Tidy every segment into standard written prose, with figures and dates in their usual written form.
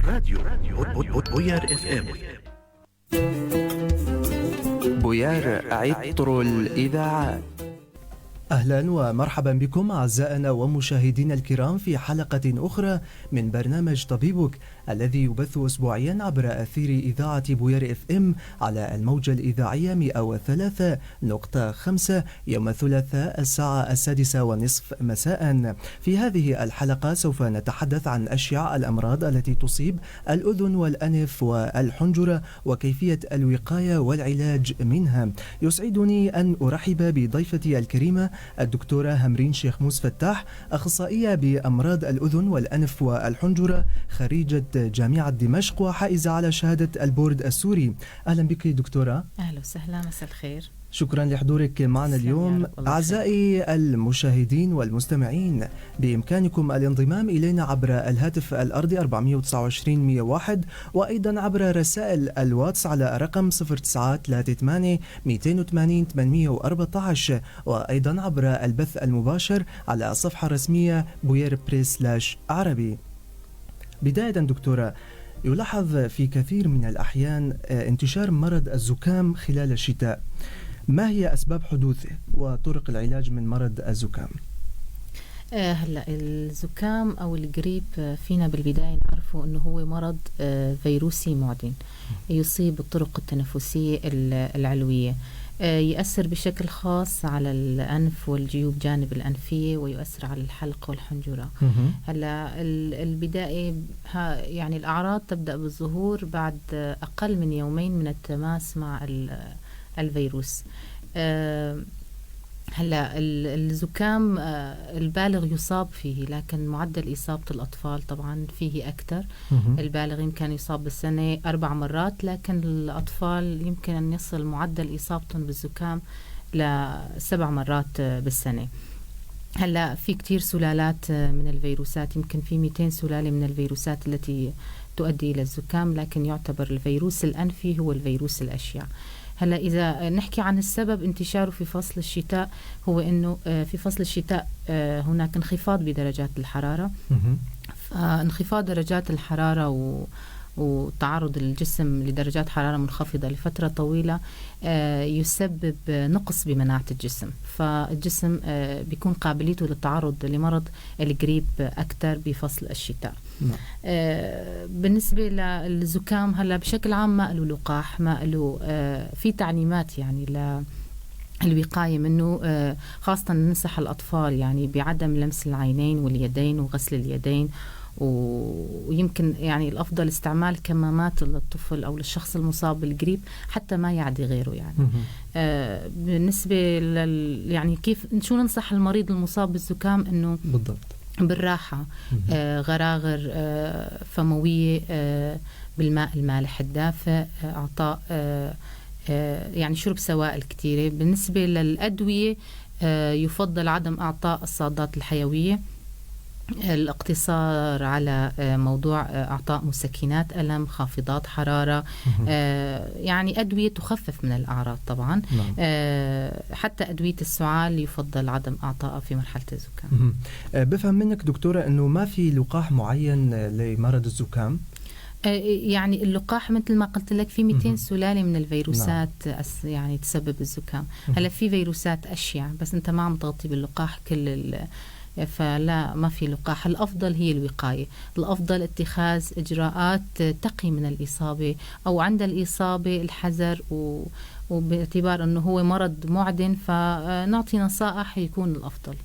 راديو بويار FM. بويار، عطر الإذاعات. أهلا ومرحبا بكم أعزائنا ومشاهدينا الكرام في حلقة أخرى من برنامج طبيبك الذي يبث أسبوعيا عبر أثير إذاعة بويار FM على الموجة الإذاعية 103.5 يوم الثلاثاء الساعة 6:30 مساء. في هذه الحلقة سوف نتحدث عن أشيع الأمراض التي تصيب الأذن والأنف والحنجرة وكيفية الوقاية والعلاج منها. يسعدني أن أرحب بضيفتي الكريمة الدكتورة همرين شيخ موس فتاح، أخصائية بأمراض الأذن والأنف والحنجرة، خريجة جامعة دمشق وحائزة على شهادة البورد السوري. أهلا بك دكتورة. أهلا وسهلا، مساء الخير. شكرا لحضورك معنا اليوم. أعزائي المشاهدين والمستمعين، بإمكانكم الانضمام إلينا عبر الهاتف الأرضي 429 101، وأيضا عبر رسائل الواتس على رقم 0938 280 814، وأيضا عبر البث المباشر على الصفحة الرسمية بوير بريس /عربي. بداية دكتورة، يلاحظ في كثير من الأحيان انتشار مرض الزكام خلال الشتاء. ما هي أسباب حدوثه وطرق العلاج من مرض الزكام؟ هلا الزكام أو الجريب فينا بالبداية نعرفه أنه هو مرض فيروسي معدن يصيب الطرق التنفسية العلوية، يؤثر بشكل خاص على الأنف والجيوب جانب الأنفية، ويؤثر على الحلق والحنجرة. هلا البداية يعني الأعراض تبدأ بالظهور بعد أقل من يومين من التماس مع الفيروس. هلا الزكام البالغ يصاب فيه، لكن معدل إصابة الأطفال طبعا فيه أكثر. البالغ يمكن يصاب بالسنة 4 مرات، لكن الأطفال يمكن أن يصل معدل إصابتهم بالزكام ل7 مرات بالسنة. هلا في كتير سلالات من الفيروسات، يمكن في 200 سلالة من الفيروسات التي تؤدي إلى الزكام، لكن يعتبر الفيروس الأنفي هو الفيروس الأشيع. هلا إذا نحكي عن السبب انتشاره في فصل الشتاء، هو إنه في فصل الشتاء هناك انخفاض بدرجات الحرارة. فانخفاض درجات الحرارة وتعرض الجسم لدرجات حرارة منخفضة لفترة طويلة يسبب نقص بمناعة الجسم، فالجسم بيكون قابليته للتعرض لمرض الجريب أكثر بفصل الشتاء. بالنسبة للزكام هلا بشكل عام ما له لقاح، ما له في تعليمات يعني للوقاية منه، خاصة ننصح الأطفال يعني بعدم لمس العينين واليدين وغسل اليدين، ويمكن يعني الأفضل استعمال كمامات للطفل أو للشخص المصاب بالجريب حتى ما يعدي غيره يعني. بالنسبة يعني كيف شو ننصح المريض المصاب بالزكام؟ إنه بالضبط بالراحة، غراغر فموية بالماء المالح الدافئ، إعطاء يعني شرب سوائل كثيرة. بالنسبة للأدوية يفضل عدم إعطاء الصادات الحيوية، الاقتصار على موضوع إعطاء مسكنات ألم، خافضات حرارة، يعني أدوية تخفف من الأعراض طبعا. حتى أدوية السعال يفضل عدم إعطائها في مرحلة الزكام. بفهم منك دكتورة أنه ما في لقاح معين لمرض الزكام؟ يعني اللقاح مثل ما قلت لك في 200 سلالة من الفيروسات يعني تسبب الزكام. هلا في فيروسات أشيع بس أنت ما عم تغطي باللقاح كل فلا ما في لقاح. الأفضل هي الوقاية، الأفضل اتخاذ إجراءات تقي من الإصابة أو عند الإصابة الحذر، وباعتبار أنه هو مرض معدن فنعطي نصائح يكون الأفضل.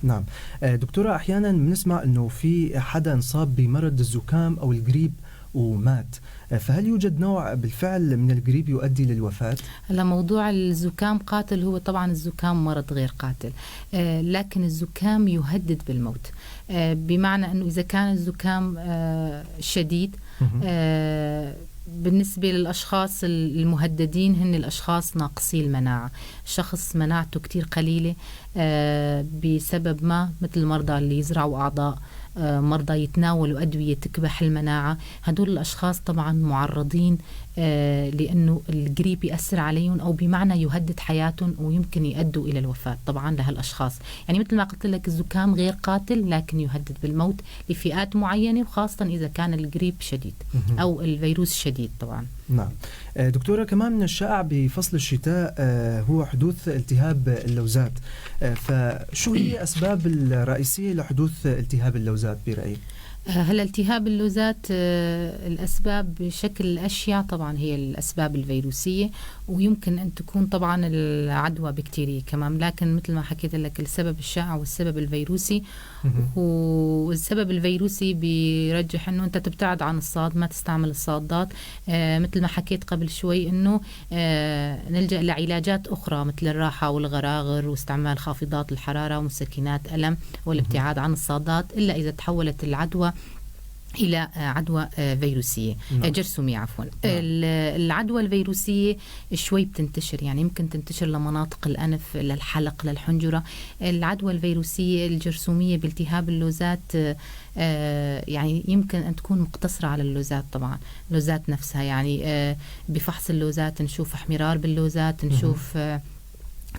نعم دكتورة، أحيانا بنسمع أنه في حدا انصاب بمرض الزكام أو الجريب ومات، فهل يوجد نوع بالفعل من الجريب يؤدي للوفاة؟ هلا موضوع الزكام قاتل، هو طبعا الزكام مرض غير قاتل، لكن الزكام يهدد بالموت، بمعنى أنه إذا كان الزكام شديد، بالنسبة للأشخاص المهددين هن الأشخاص ناقصي المناعة، شخص مناعته كتير قليلة بسبب ما، مثل المرضى اللي يزرعوا أعضاء، مرضى يتناولوا أدوية تكبح المناعة، هدول الأشخاص طبعا معرضين لأنه الجريب يأثر عليهم أو بمعنى يهدد حياتهم ويمكن يؤدوا إلى الوفاة طبعا لهالأشخاص. يعني مثل ما قلت لك الزكام غير قاتل لكن يهدد بالموت لفئات معينة، وخاصة إذا كان الجريب شديد أو الفيروس شديد طبعا. نعم دكتورة، كمان من الشائع بفصل الشتاء هو حدوث التهاب اللوزات، فشو هي أسباب الرئيسية لحدوث التهاب اللوزات برأيك؟ هلا التهاب اللوزات الأسباب بشكل أشيع طبعا هي الأسباب الفيروسية، ويمكن أن تكون طبعا العدوى بكتيرية كمان، لكن مثل ما حكيت لك السبب الشائع والسبب الفيروسي. والسبب الفيروسي بيرجح أنه أنت تبتعد عن الصاد، ما تستعمل الصادات، مثل ما حكيت قبل شوي أنه نلجأ لعلاجات أخرى مثل الراحة والغراغر واستعمال خافضات الحرارة ومسكنات ألم والابتعاد عن الصادات، إلا إذا تحولت العدوى إلى عدوى فيروسية. نعم. جرثومية عفوا. نعم. العدوى الفيروسية شوي بتنتشر، يعني يمكن تنتشر لمناطق الأنف، للحلق، للحنجرة. العدوى الفيروسية الجرثومية بالتهاب اللوزات يعني يمكن أن تكون مقتصرة على اللوزات طبعا، اللوزات نفسها، يعني بفحص اللوزات نشوف احمرار باللوزات، نشوف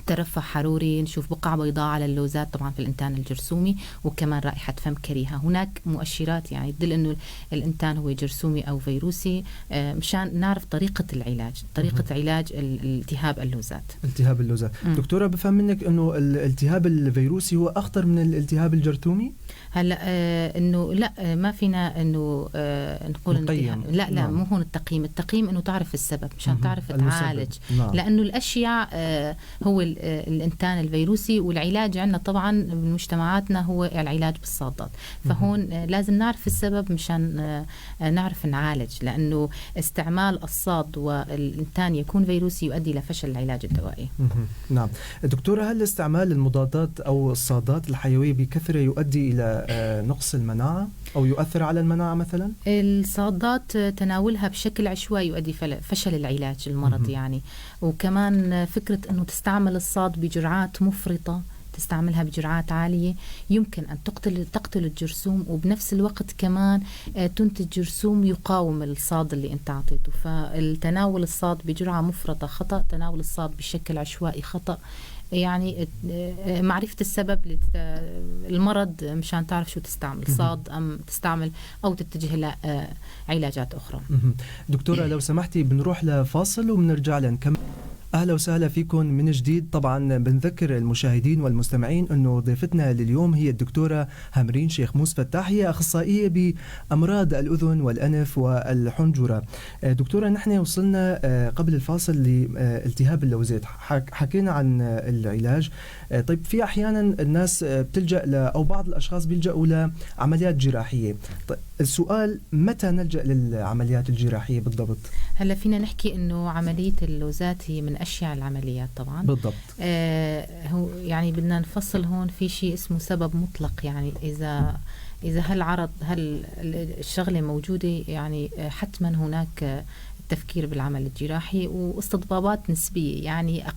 ترفع حروري، نشوف بقع بيضاء على اللوزات طبعا في الانتان الجرثومي، وكمان رائحة فم كريهة. هناك مؤشرات يعني تدل انه الانتان هو جرثومي او فيروسي، مشان نعرف طريقة العلاج، طريقة علاج التهاب اللوزات. التهاب اللوزات. دكتورة، بفهم منك انه الالتهاب الفيروسي هو اخطر من الالتهاب الجرثومي؟ هلا انه لا، ما فينا انه نقول نقيم. لا لا، مو هون التقييم، التقييم انه تعرف السبب مشان تعرف تعالج. نعم. لانه الاشياء هو الانتان الفيروسي، والعلاج عندنا طبعا بمجتمعاتنا هو العلاج بالصادات، فهون لازم نعرف السبب مشان نعرف نعالج، لانه استعمال الصاد والانتان يكون فيروسي يؤدي لفشل العلاج الدوائي. نعم دكتورة، هل استعمال المضادات او الصادات الحيوية بكثرة يؤدي الى نقص المناعة أو يؤثر على المناعة مثلا؟ الصادات تناولها بشكل عشوائي يؤدي فشل العلاج المرضي يعني، وكمان فكرة أنه تستعمل الصاد بجرعات مفرطة، تستعملها بجرعات عالية، يمكن أن تقتل الجرثوم، وبنفس الوقت كمان تنتج جرثوم يقاوم الصاد اللي أنت عطيته. فالتناول الصاد بجرعة مفرطة خطأ، تناول الصاد بشكل عشوائي خطأ، يعني معرفة السبب المرض مشان تعرف شو تستعمل، صاد أم تستعمل أو تتجه لعلاجات أخرى. دكتورة لو سمحتي بنروح لفاصل وبنرجع لنكمل. أهلا وسهلا فيكم من جديد. طبعا بنذكر المشاهدين والمستمعين أنه ضيفتنا لليوم هي الدكتورة همرين شيخموس فتاح، هي أخصائية بأمراض الأذن والأنف والحنجرة. دكتورة، نحن وصلنا قبل الفاصل لالتهاب اللوزات، حكينا عن العلاج. طيب في أحيانا الناس بتلجأ أو بعض الأشخاص بيلجأوا لعمليات جراحية. طيب السؤال، متى نلجأ للعمليات الجراحية بالضبط؟ هلا فينا نحكي أنه عملية اللوزات هي من أشيع العمليات طبعا. بالضبط. هو يعني بدنا نفصل هون، في شيء اسمه سبب مطلق، يعني إذا هالعرض هالشغلة موجودة يعني حتما هناك التفكير بالعمل الجراحي، واستطبابات نسبية يعني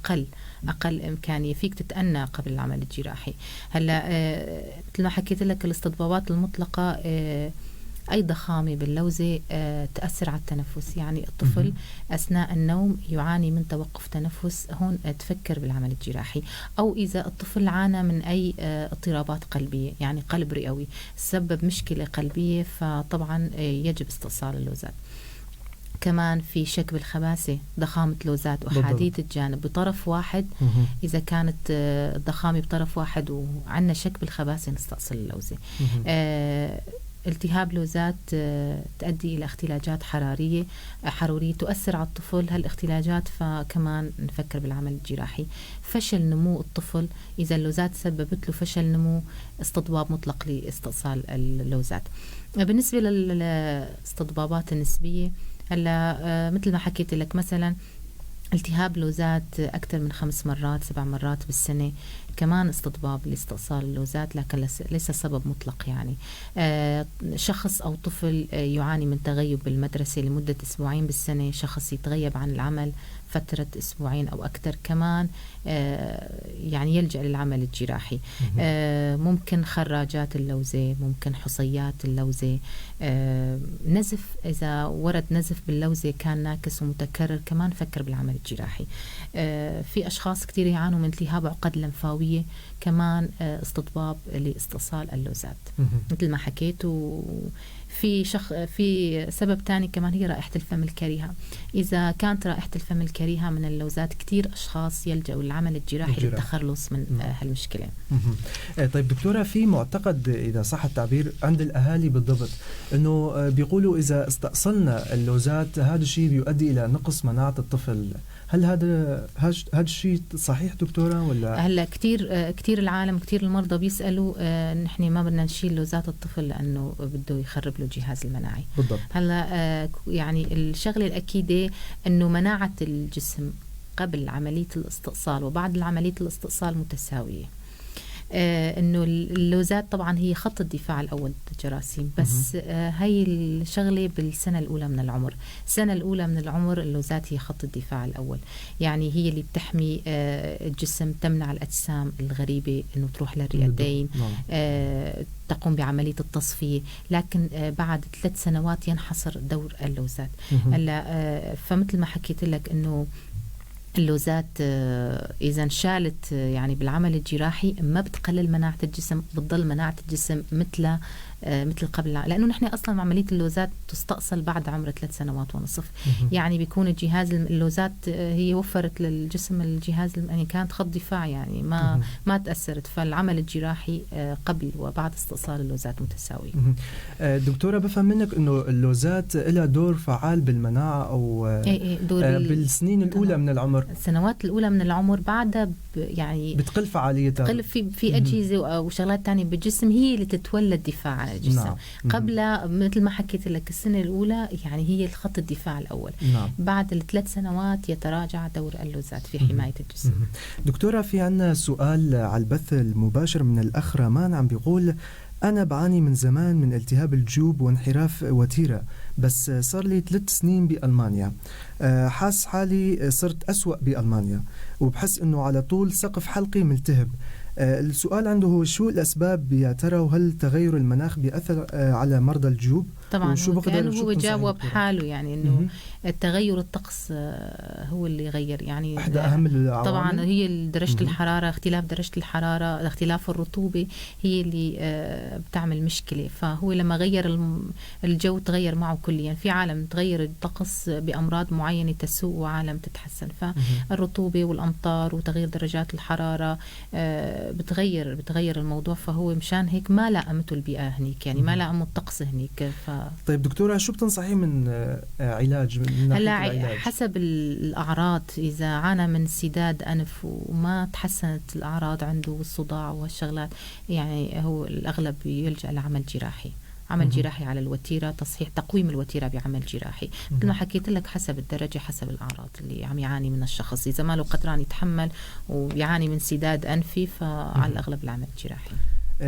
أقل إمكانية فيك تتأنى قبل العمل الجراحي. هلا مثل ما حكيت لك الاستطبابات المطلقة أي ضخامة باللوزة تأثر على التنفس، يعني الطفل أثناء النوم يعاني من توقف تنفس، هون تفكر بالعمل الجراحي. أو إذا الطفل عانى من أي اضطرابات قلبية، يعني قلب رئوي سبب مشكلة قلبية، فطبعا يجب استئصال اللوزات. كمان في شك بالخباثة، ضخامة لوزات أحادية الجانب بطرف واحد، إذا كانت الضخامة بطرف واحد وعندنا شك بالخباثة نستأصل اللوزة. التهاب لوزات تؤدي إلى اختلاجات حرارية تؤثر على الطفل هالاختلاجات، فكمان نفكر بالعمل الجراحي. فشل نمو الطفل، إذا اللوزات سببت له فشل نمو، استطباب مطلق لاستئصال اللوزات. بالنسبة للاستطبابات النسبية، هلا مثل ما حكيت لك مثلا التهاب لوزات أكثر من 5 مرات 7 مرات بالسنة، كمان استطباب لاستئصال اللوزات، لكن ليس سبب مطلق. يعني شخص أو طفل يعاني من تغيب بالمدرسة لمدة أسبوعين بالسنة، شخص يتغيب عن العمل فترة أسبوعين أو أكثر، كمان يعني يلجأ للعمل الجراحي. ممكن خراجات اللوزة، ممكن حصيات اللوزة، نزف، إذا ورد نزف باللوزة كان ناكس ومتكرر كمان فكر بالعمل الجراحي. في أشخاص كتير يعانوا من التهاب عقد لمفاوية، كمان استطباب لاستئصال اللوزات مثل ما حكيت. وفي في سبب تاني كمان هي رائحة الفم الكريهة. إذا كانت رائحة الفم الكريهة من اللوزات كتير أشخاص يلجأوا للعمل الجراحي للتخلص من هالمشكلة. طيب دكتورة، في معتقد إذا صح التعبير عند الأهالي بالضبط أنه بيقولوا إذا استأصلنا اللوزات هذا الشيء بيؤدي إلى نقص مناعة الطفل، هل هذا الشيء صحيح دكتورة ولا؟ هلا كتير العالم، كتير المرضى بيسألوا نحن ما بدنا نشيل لوزات الطفل لأنه بده يخرب له الجهاز المناعي. بالضبط. هلا يعني الشغلة الأكيدة أنه مناعة الجسم قبل عملية الاستئصال وبعد عملية الاستئصال متساوية. انه اللوزات طبعا هي خط الدفاع الاول ضد الجراثيم، بس هي الشغلة بالسنة الاولى من العمر. السنة الاولى من العمر اللوزات هي خط الدفاع الاول، يعني هي اللي بتحمي الجسم، تمنع الاجسام الغريبة انه تروح للرئتين، تقوم بعملية التصفية. لكن بعد 3 سنوات ينحصر دور اللوزات. هلا فمثل ما حكيت لك انه اللوزات إذا انشالت يعني بالعمل الجراحي ما بتقلل مناعة الجسم، بتضل مناعة الجسم مثل قبل، لأنه نحن أصلا عملية اللوزات تستأصل بعد عمر 3.5 سنوات. يعني بيكون الجهاز اللوزات هي وفرت للجسم الجهاز، يعني كانت خط دفاع، يعني ما تأثرت. فالعمل الجراحي قبل وبعد استئصال اللوزات متساوي. دكتورة، بفهم منك إنه اللوزات لها دور فعال بالمناعة أو دور بالسنين الأولى من العمر، السنوات الأولى من العمر، بعدها يعني بتقل فعاليتها، بتقل في أجهزة وشغلات تانية بالجسم هي اللي تتولى الدفاع عن الجسم. نعم. قبل مثل ما حكيت لك السنة الأولى يعني هي الخط الدفاع الأول. نعم. بعد 3 سنوات يتراجع دور اللوزات في حماية الجسم. دكتورة، في عنا سؤال على البث المباشر من الأخ رامان، عم بيقول أنا بعاني من زمان من التهاب الجيوب وانحراف وتيرة، بس صار لي 3 سنين بألمانيا، حاس حالي صرت أسوأ بألمانيا، وبحس أنه على طول سقف حلقي ملتهب. السؤال عنده هو شو الأسباب يا ترى، وهل تغير المناخ بيأثر على مرضى الجيوب؟ طبعا وشو كأنه هو جاوب حاله، يعني إنه التغير الطقس هو اللي غير، يعني إحدى أهم العوامل طبعا هي درجة الحرارة، اختلاف درجة الحرارة، اختلاف الرطوبة هي اللي بتعمل مشكلة. فهو لما غير الجو تغير معه كليا. في عالم تغير الطقس بأمراض معينة تسوء وعالم تتحسن، فالرطوبة والأمطار وتغيير درجات الحرارة بتغير الموضوع. فهو مشان هيك ما لائمته البيئة هنيك، يعني ما لائمه الطقس هنيك. طيب دكتورة، شو بتنصحي من علاج؟ من هلا حسب الأعراض، إذا عانى من سداد أنف وما تحسنت الأعراض عنده والصداع والشغلات، يعني هو الأغلب يلجأ لعمل جراحي. عمل جراحي على الوتيرة، تصحيح تقويم الوتيرة بعمل جراحي. مثل ما حكيت لك حسب الدرجة، حسب الأعراض اللي عم يعاني من الشخص. إذا ما له قدران يتحمل وبيعاني من سداد أنفي فعلى الأغلب العمل الجراحي.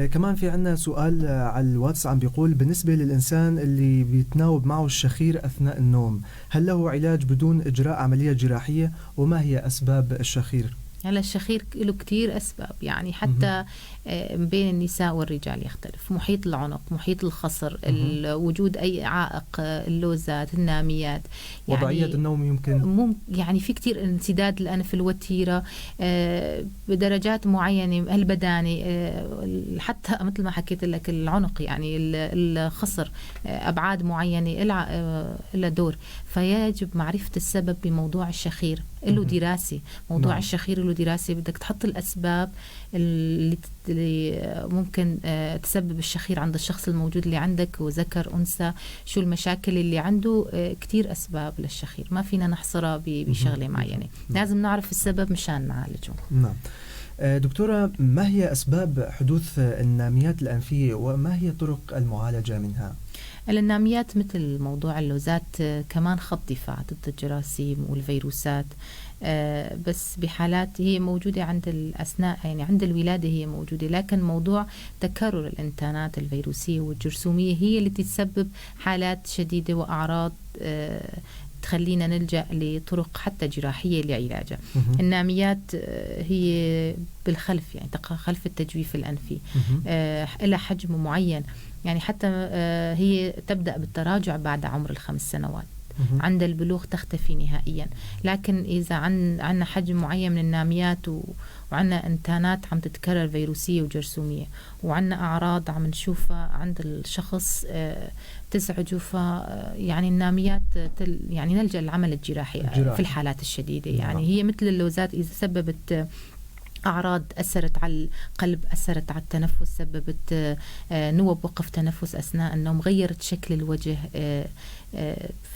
كمان في عنا سؤال على الواتس عم بيقول بالنسبة للإنسان اللي بيتناوب معه الشخير أثناء النوم، هل له علاج بدون إجراء عملية جراحية، وما هي أسباب الشخير؟ هلا الشخير له كتير أسباب، يعني حتى بين النساء والرجال يختلف. محيط العنق، محيط الخصر، وجود أي عائق، اللوزات، الناميات، يعني وضعية النوم يمكن، يعني في كتير انسداد الأنف، الوتيرة بدرجات معينة، البدانة، حتى مثل ما حكيت لك العنق، يعني الخصر، أبعاد معينة لها دور. فيجب معرفة السبب بموضوع الشخير، له دراسة. موضوع الشخير له دراسة، بدك تحط الأسباب اللي ممكن تسبب الشخير عند الشخص الموجود اللي عندك، وذكر أنثى، شو المشاكل اللي عنده. كتير أسباب للشخير، ما فينا نحصرها بشغلة معينة، لازم نعرف السبب مشان نعالجه. نعم. دكتورة، ما هي أسباب حدوث الناميات الأنفية وما هي طرق المعالجة منها؟ الناميات مثل موضوع اللوزات كمان خط دفاع ضد الجراثيم والفيروسات، بس بحالات هي موجودة عند الأثناء، يعني عند الولادة هي موجودة، لكن موضوع تكرر الإنتانات الفيروسية والجرثومية هي اللي تسبب حالات شديدة وأعراض تخلينا نلجأ لطرق حتى جراحية لعلاجها. الناميات هي بالخلف، يعني تقع خلف التجويف الأنفي، لها حجم معين، يعني حتى هي تبدأ بالتراجع بعد عمر 5 سنوات. عند البلوغ تختفي نهائيا، لكن إذا عندنا حجم معين من الناميات وعندنا انتانات عم تتكرر فيروسية وجرثومية، وعندنا أعراض عم نشوفها عند الشخص تزعجه، ف يعني الناميات يعني نلجأ للعمل الجراحي في الحالات الشديدة. يعني هي مثل اللوزات إذا سببت أعراض أثرت على القلب، أثرت على التنفس، سببت نوب وقف تنفس أثناء النوم، غيرت شكل الوجه،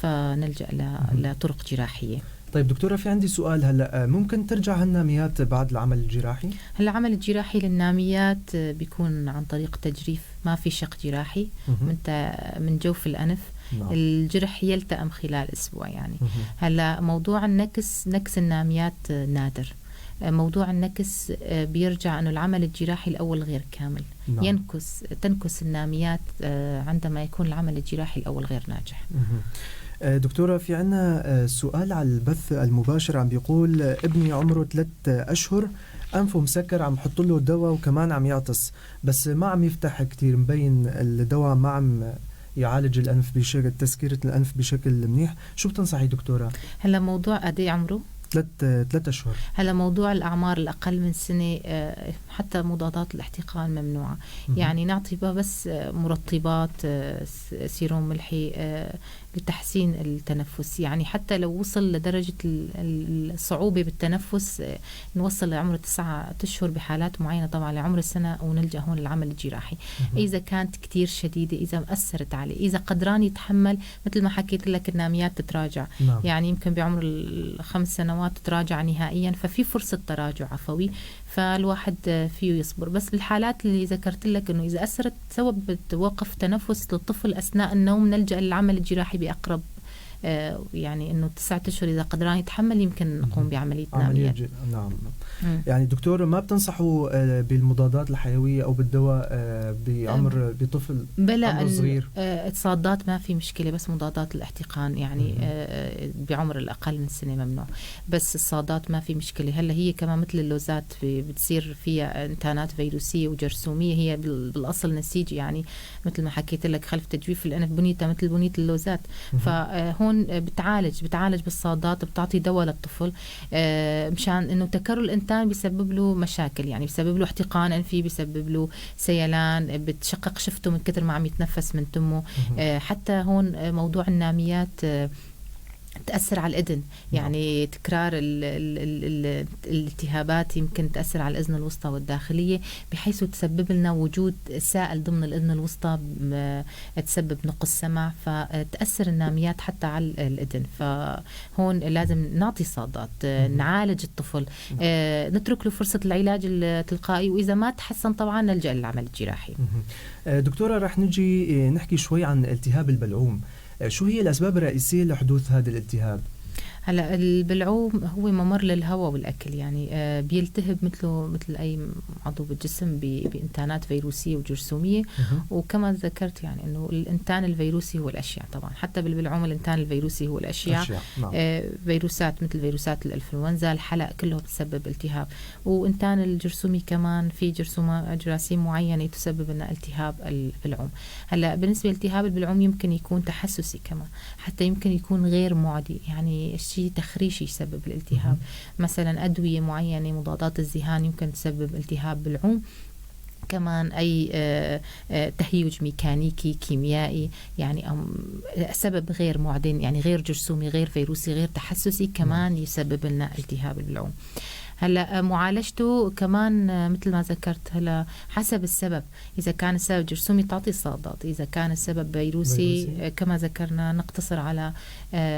فنلجأ لطرق جراحية. طيب دكتورة، في عندي سؤال هلأ، ممكن ترجع هالناميات بعد العمل الجراحي؟ هلا العمل الجراحي للناميات بيكون عن طريق تجريف، ما في شق جراحي من جوف الأنف. نعم. الجرح يلتئم خلال أسبوع يعني. هلا موضوع النكس، نكس الناميات نادر. موضوع النكس بيرجع أنه العمل الجراحي الأول غير كامل. نعم. تنكس الناميات عندما يكون العمل الجراحي الأول غير ناجح. دكتورة، في عنا سؤال على البث المباشر، عم بيقول ابني عمره 3 أشهر، أنفه مسكر، عم حط له دواء وكمان عم يعطس، بس ما عم يفتح كتير، مبين الدواء ما عم يعالج الأنف بشكل، تسكيرة الأنف بشكل منيح. شو بتنصحي دكتورة؟ هلا موضوع قد ايه عمره؟ 3 أشهر. هلا موضوع الأعمار الأقل من سنة حتى مضادات الاحتقان ممنوعة. يعني نعطي بس مرطبات، سيروم ملحي لتحسين التنفس. يعني حتى لو وصل لدرجة الصعوبة بالتنفس، نوصل لعمر 9 أشهر بحالات معينة، طبعا لعمر السنة، ونلجأ هون للعمل الجراحي. إذا كانت كتير شديدة، إذا أثرت عليه، إذا قدران يتحمل، مثل ما حكيت لك الناميات تتراجع. نعم. يعني يمكن بعمر 5 سنوات تتراجع نهائيا، ففي فرصة تراجع عفوي، فالواحد فيه يصبر. بس بالحالات اللي ذكرت لك أنه إذا أثرت سببت وقف تنفس للطفل أثناء النوم، نلجأ للعمل الجراحي بأقرب يعني أنه 9 أشهر إذا قدران يتحمل يمكن نقوم بعملية ناميات. نعم. يعني دكتور، ما بتنصحوا بالمضادات الحيوية أو بالدواء بعمر بطفل عمره صغير؟ الصادات ما في مشكلة، بس مضادات الاحتقان يعني بعمر الأقل من سنة ممنوع، بس الصادات ما في مشكلة. هلا هي كمان مثل اللوزات بتصير فيها انتانات فيروسية وجرثومية، هي بالأصل نسيج، يعني مثل ما حكيت لك خلف تجويف الأنف بنيتها مثل بنية اللوزات. فهون بتعالج بالصادات، بتعطي دواء للطفل مشان انه تكرر الانتان بيسبب له مشاكل، يعني بيسبب له احتقان انفي، بيسبب له سيلان، بتشقق شفته من كثر ما عم يتنفس من تمه. حتى هون موضوع الناميات تأثر على الأذن، يعني تكرار الالتهابات يمكن تأثر على الأذن الوسطى والداخلية، بحيث تسبب لنا وجود سائل ضمن الأذن الوسطى، تسبب نقص سمع، فتأثر الناميات حتى على الأذن. فهون لازم نعطي صادات، نعالج الطفل، نترك له فرصة العلاج التلقائي، وإذا ما تحسن طبعا نلجأ للعمل الجراحي. دكتورة، رح نجي نحكي شوي عن التهاب البلعوم. شو هي الأسباب الرئيسية لحدوث هذا الالتهاب؟ هلا البلعوم هو ممر للهواء والأكل، يعني بيلتهب مثل أي عضو بالجسم بإنتانات فيروسية وجرثومية. وكما ذكرت يعني إنه الإنتان الفيروسي هو الأشياء، طبعا حتى بالبلعوم الإنتان الفيروسي هو الأشياء. نعم. فيروسات مثل فيروسات الإنفلونزا، الحلق، كله بتسبب التهاب. وإنتان الجرثومي كمان في جراثيم معينة تسبب لنا التهاب البلعوم. هلا بالنسبة لالتهاب البلعوم يمكن يكون تحسسي كمان، حتى يمكن يكون غير معدي، يعني شيء تخريشي يسبب الالتهاب. مثلا أدوية معينة، مضادات الذهان يمكن تسبب التهاب بالعوم. كمان أي تهيج ميكانيكي كيميائي، يعني سبب غير معدن، يعني غير جرثومي، غير فيروسي، غير تحسسي، كمان يسبب لنا التهاب البلعوم. هلا معالجته كمان مثل ما ذكرت، هلا حسب السبب، إذا كان السبب جرثومي تعطي صادات، إذا كان السبب فيروسي كما ذكرنا نقتصر على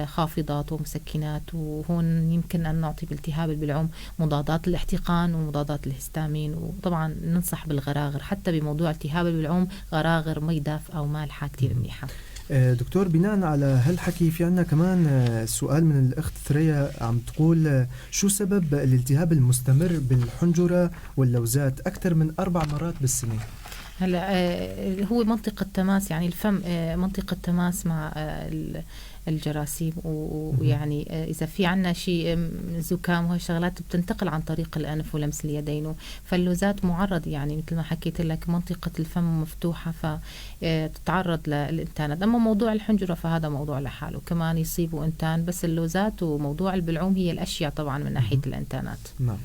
خافضات ومسكنات، وهون يمكن أن نعطي بالتهاب البلعوم مضادات الاحتقان ومضادات الهستامين، وطبعا ننصح بالغراغر، حتى بموضوع التهاب البلعوم غراغر مي دافئة ومالحة كتير منيحة. دكتور، بناء على هالحكي في عنا كمان سؤال من الأخت ثريا عم تقول شو سبب الالتهاب المستمر بالحنجرة واللوزات أكثر من 4 مرات بالسنة؟ هلا هو منطقة تماس، يعني الفم منطقة تماس مع الجراثيم، ويعني إذا في عنا شيء زكام وهالشغلات بتنتقل عن طريق الأنف ولمس اليدين، فاللوزات معرض، يعني مثل ما حكيت لك منطقة الفم مفتوحة فتتعرض للإنتانات. أما موضوع الحنجرة فهذا موضوع لحاله، كمان يصيبوا إنتان، بس اللوزات وموضوع البلعوم هي الأشياء طبعا من ناحية الإنتانات. نعم.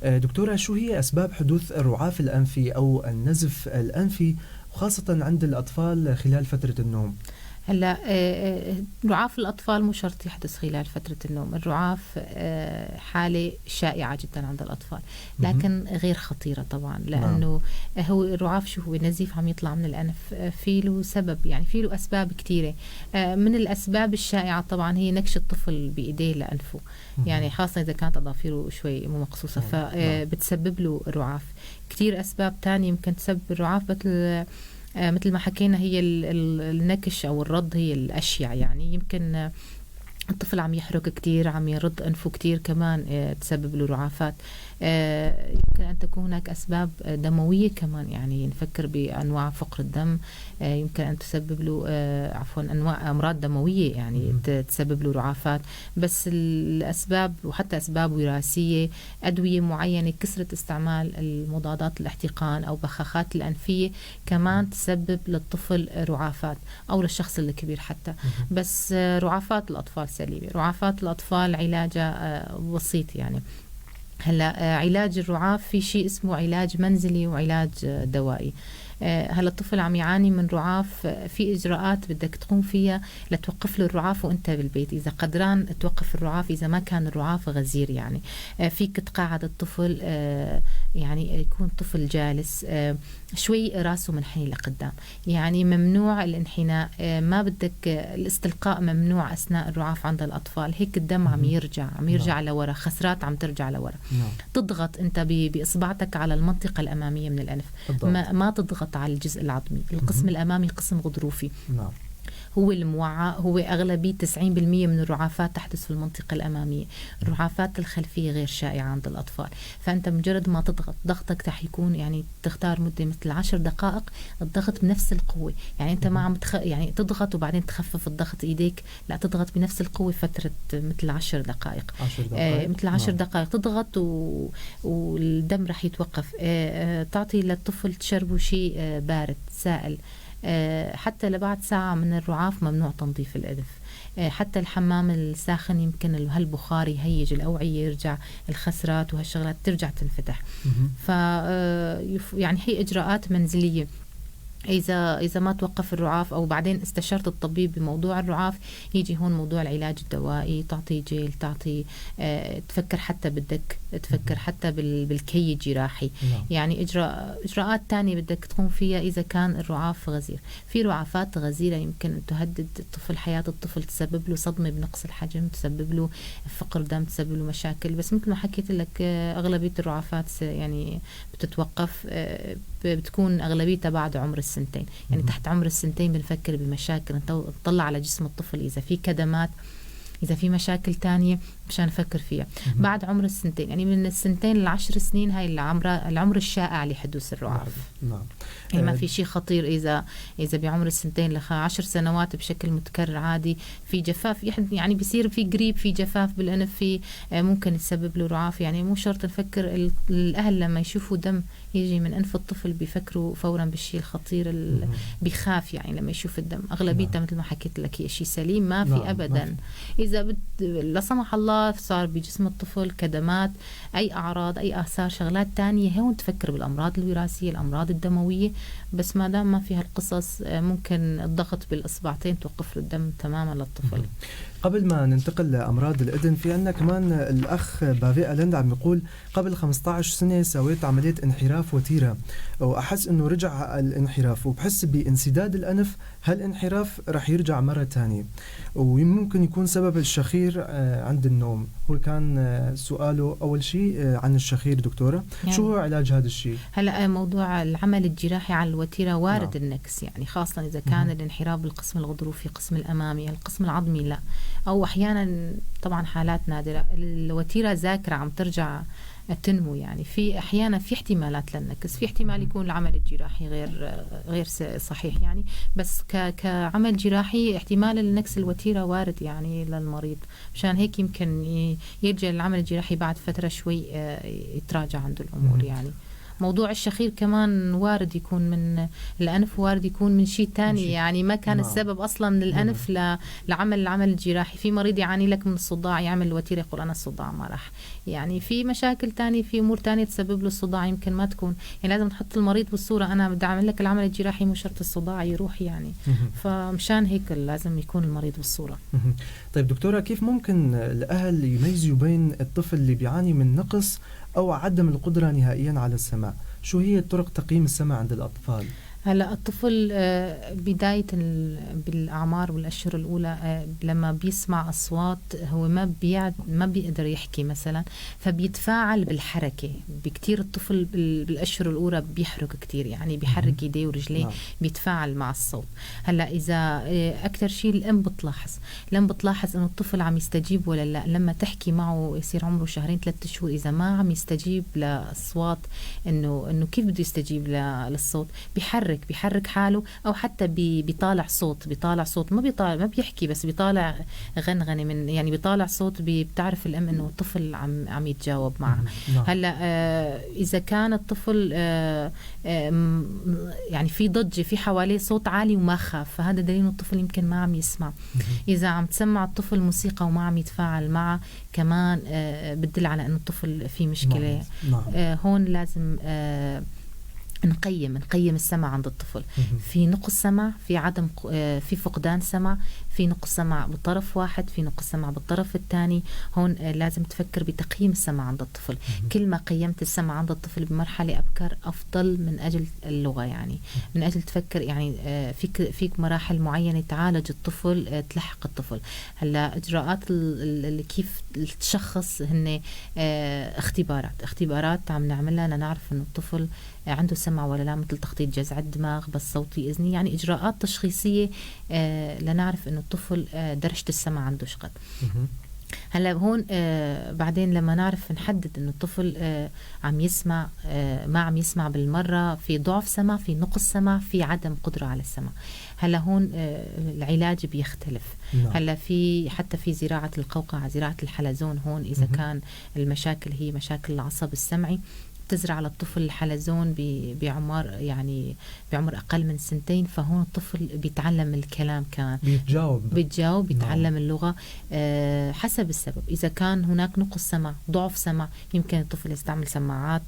دكتورة، شو هي أسباب حدوث الرعاف الأنفي أو النزف الأنفي وخاصة عند الأطفال خلال فترة النوم؟ هلا رعاف الأطفال مو شرط يحدث خلال فترة النوم. الرعاف حالة شائعة جدا عند الأطفال، لكن غير خطيرة طبعا، لأنه هو الرعاف شو هو؟ نزيف عم يطلع من الأنف، في له سبب، يعني في له أسباب كثيرة. من الأسباب الشائعة طبعا هي نكش الطفل بإيديه لأنفه، يعني خاصة إذا كانت أظافيره شوي مو مقصوصة، فبتسبب له رعاف. كثير أسباب تانية ممكن تسبب الرعاف، مثل ما حكينا هي النكش أو الرد هي الأشياء، يعني يمكن الطفل عم يحرك كتير، عم يرد أنفه كتير، كمان تسبب له رعافات. يمكن أن تكون هناك أسباب دموية كمان، يعني نفكر بأنواع فقر الدم، يمكن أن تسبب له عفوا أنواع أمراض دموية يعني تسبب له رعافات. بس الأسباب وحتى أسباب وراثية، أدوية معينة، كثرة استعمال المضادات الاحتقان أو بخاخات الأنفية كمان تسبب للطفل رعافات أو للشخص الكبير حتى. بس رعافات الأطفال سليمة، رعافات الأطفال علاجها بسيط. يعني هلا علاج الرعاف في شيء اسمه علاج منزلي وعلاج دوائي. هلا الطفل عم يعاني من رعاف، في إجراءات بدك تقوم فيها لتوقف له الرعاف وانت بالبيت، إذا قدران توقف الرعاف، إذا ما كان الرعاف غزير يعني فيك تقعد الطفل، يعني يكون طفل جالس شوي راسه منحني لقدام، يعني ممنوع الانحناء، ما بدك الاستلقاء ممنوع أثناء الرعاف عند الأطفال، هيك الدم عم يرجع، عم يرجع لورا، خسرات عم ترجع لورا. تضغط أنت بإصبعتك على المنطقة الأمامية من الأنف، ما تضغط على الجزء العظمي، القسم الأمامي قسم غضروفي. هو الموعى، هو أغلبية 90% من الرعافات تحدث في المنطقة الأمامية. الرعافات الخلفية غير شائعة عند الأطفال، فأنت مجرد ما تضغط ضغطك رح يكون، يعني تختار مدة مثل 10 دقائق الضغط بنفس القوة، يعني أنت ما عم يعني تضغط وبعدين تخفف الضغط إيديك، لا تضغط بنفس القوة فترة مثل 10 دقائق. 10 دقائق. مثل 10 دقائق تضغط والدم رح يتوقف. تعطي للطفل تشربه شيء بارد سائل، حتى لبعد ساعة من الرعاف ممنوع تنظيف الأنف. حتى الحمام الساخن يمكن هالبخار يهيج الأوعية، يرجع الخسرات وهالشغلات ترجع تنفتح. ف يعني هي إجراءات منزلية. إذا ما توقف الرعاف أو بعدين استشرت الطبيب بموضوع الرعاف، يجي هون موضوع العلاج الدوائي، تعطي جيل، تعطي تفكر حتى بدك تفكر حتى بالكي الجراحي. يعني إجراءات تانية بدك تقوم فيها إذا كان الرعاف غزير. في رعافات غزيرة يمكن أن تهدد الطفل، حياة الطفل، تسبب له صدمة بنقص الحجم، تسبب له فقر دم، تسبب له مشاكل. بس مثل ما حكيت لك أغلبية الرعافات يعني بتتوقف، بتكون أغلبيتها بعد عمر السنتين، يعني تحت عمر السنتين بنفكر بمشاكل، نطلع على جسم الطفل إذا في كدمات، إذا في مشاكل تانية مشان نفكر فيها. بعد عمر السنتين، يعني من السنتين ل10 سنين، هاي العمر الشائع لحدوث الرعاف. نعم. يعني ما في شيء خطير إذا بعمر السنتين ل10 سنوات بشكل متكرر عادي في جفاف، يعني بيصير في قريب في جفاف بالأنف، في ممكن تسبب له رعاف. يعني مو شرط نفكر، الأهل لما يشوفوا دم يجي من أنف الطفل بيفكروا فورا بالشيء الخطير، بيخاف يعني لما يشوف الدم. أغلبيته مثل ما حكيت لك هي شيء سليم، ما في أبدا. ما في. إذا لا سمح الله صار بجسم الطفل كدمات، أي أعراض، أي آثار، شغلات تانية، هون تفكر بالأمراض الوراثية، الأمراض الدموية. بس ما دام ما في هالقصص ممكن الضغط بالإصبعتين توقف له الدم تماما للطفل. قبل ما ننتقل لأمراض الأذن، في عندنا كمان الأخ بافي ألند عم يقول قبل 15 سنة سويت عملية انحراف وتيرة، وأحس أنه رجع الانحراف وبحس بانسداد الأنف، هالانحراف رح يرجع مرة تانية، وممكن يكون سبب الشخير الشخير عند النوم. هو كان سؤاله أول شيء عن الشخير دكتورة، يعني شو هو علاج هذا الشيء؟ هلا موضوع العمل الجراحي على الوتيرة وارد. نعم. النكس يعني خاصة إذا كان الانحراف بالقسم الغضروفي، القسم الأمامي، القسم العظمي لا، أو أحيانا طبعا حالات نادرة الوتيرة ذاكرة عم ترجع تنمو، يعني في احيانا في احتمالات للنكس، في احتمال يكون العمل الجراحي غير صحيح يعني، بس كعمل جراحي احتمال النكس الوتيره وارد يعني للمريض، مشان هيك يمكن يرجع للعمل الجراحي بعد فترة شوي يتراجع عنده الامور. يعني موضوع الشخير كمان وارد يكون من الأنف، وارد يكون من شيء تاني، يعني ما كان السبب أصلا من الأنف لعمل العمل الجراحي. في مريض يعاني لك من الصداع يعمل الوتيرة يقول أنا الصداع ما راح، يعني في مشاكل تانية، في أمور تانية تسبب له الصداع يمكن ما تكون، يعني لازم تحط المريض بالصورة، أنا بدي أعمل لك العمل الجراحي مو شرط الصداع يروح يعني، فمشان هيك لازم يكون المريض بالصورة. طيب دكتورة، كيف ممكن الأهل يميزوا بين الطفل اللي بيعاني من نقص أو عدم القدرة نهائيا على السمع؟ شو هي طرق تقييم السمع عند الأطفال؟ هلا الطفل بداية بالأعمار والأشهر الأولى لما بيسمع أصوات هو ما بيقدر يحكي مثلا، فبيتفاعل بالحركة بكتير. الطفل بالأشهر الأولى بيحرك كتير، يعني بيحرك إيديه ورجليه. بيتفاعل مع الصوت. هلا إذا أكثر شيء الأم بتلاحظ، الأم بتلاحظ إنه الطفل عم يستجيب ولا لا. لما تحكي معه يصير عمره 2 3 شهور، إذا ما عم يستجيب لأصوات إنه كيف بده يستجيب للصوت، بيحرك حاله، او حتى بيطالع صوت، ما بيحكي بس بيطالع غنغنه من، يعني بيطالع صوت، بتعرف الام انه الطفل عم يتجاوب معه. هلا اذا كان الطفل يعني في ضجه، في حواليه صوت عالي وما خاف، فهذا دليل انه الطفل يمكن ما عم يسمع. اذا عم تسمع الطفل موسيقى وما عم يتفاعل معه كمان بتدل على انه الطفل في مشكلة. هون لازم نقيم السمع عند الطفل. في نقص سمع، في عدم، في فقدان سمع، في نقص سمع بطرف واحد، في نقص سمع بالطرف الثاني. هون لازم تفكر بتقييم السمع عند الطفل. كل ما قيمت السمع عند الطفل بمرحلة أبكر أفضل من أجل اللغة، يعني من أجل تفكر يعني فيك مراحل معينة تعالج الطفل، تلحق الطفل. هلا إجراءات اللي كيف تشخص هن اختبارات عم نعملها لنعرف إنه الطفل عنده سمع ولا لا، مثل تخطيط جذع الدماغ، بس صوتي إذني، يعني إجراءات تشخيصية لنعرف إنه الطفل درجة السمع عنده شقد. هلا هون بعدين لما نعرف نحدد إنه الطفل عم يسمع، ما عم يسمع بالمرة، في ضعف سمع، في نقص سمع، في عدم قدرة على السمع. هلا هون العلاج بيختلف. هلا في حتى في زراعة القوقعة، زراعة الحلزون، هون إذا كان المشاكل هي مشاكل العصب السمعي، تزرع للطفل الحلزون بعمر، يعني بعمر أقل من 2 سنين، فهون الطفل بيتعلم الكلام، كمان بيتجاوب، بيتعلم اللغة. حسب السبب، إذا كان هناك نقص سمع، ضعف سمع، يمكن الطفل يستعمل سماعات،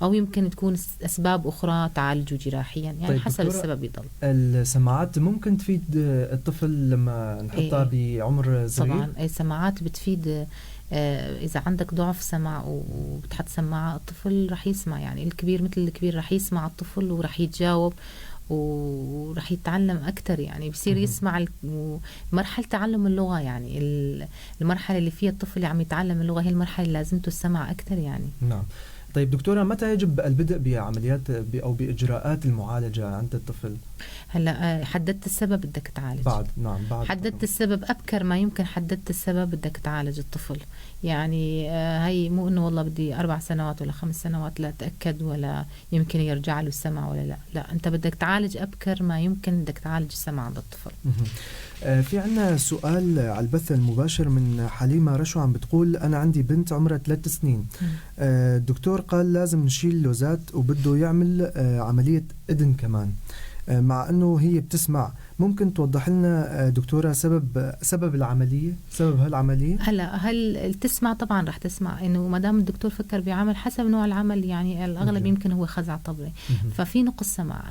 أو يمكن تكون أسباب أخرى تعالجه جراحيا، يعني طيب حسب السبب يضل. السماعات ممكن تفيد الطفل لما نحطها بعمر صغير؟ طبعا السماعات بتفيد. إذا عندك ضعف سمع وبتحط سماعة الطفل رح يسمع، يعني الكبير مثل الكبير رح يسمع الطفل ورح يتجاوب ورح يتعلم أكتر، يعني بصير يسمع. مرحلة تعلم اللغة، يعني المرحلة اللي فيها الطفل عم يتعلم اللغة هي المرحلة اللي لازمته السمع أكتر يعني. نعم. طيب دكتورة، متى يجب البدء بعمليات أو بإجراءات المعالجة عند الطفل؟ هلا حددت السبب بدك تعالج. بعد نعم بعد حددت السبب أبكر ما يمكن، حددت السبب بدك تعالج الطفل. يعني هي مو إنه والله بدي 4 سنوات ولا 5 سنوات لا تأكد ولا يمكن يرجع له السمع ولا لا، لا أنت بدك تعالج أبكر ما يمكن، بدك تعالج السمع عند الطفل. في عنا سؤال على البث المباشر من حليمة رشو، عم بتقول أنا عندي بنت عمرها 3 سنين، الدكتور قال لازم نشيل لوزات وبده يعمل عملية إذن كمان، مع أنه هي بتسمع. ممكن توضح لنا دكتورة سبب العملية، سبب هالعملية؟ هلا هل تسمع؟ طبعا رح تسمع، انه ما دام الدكتور فكر بعمل حسب نوع العمل، يعني الاغلب يمكن هو خزع طبلي، ففي نقص سمع،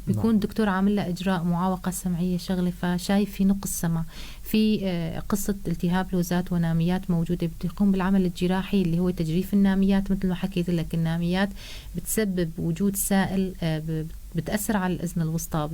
بيكون الدكتور عامل له اجراء معاوقة سمعية شغلة، فشايف في نقص سمع، في قصة التهاب لوزات وناميات موجودة، بده يقوم بالعمل الجراحي اللي هو تجريف الناميات. مثل ما حكيت لك الناميات بتسبب وجود سائل بتاثر على الاذن الوسطى،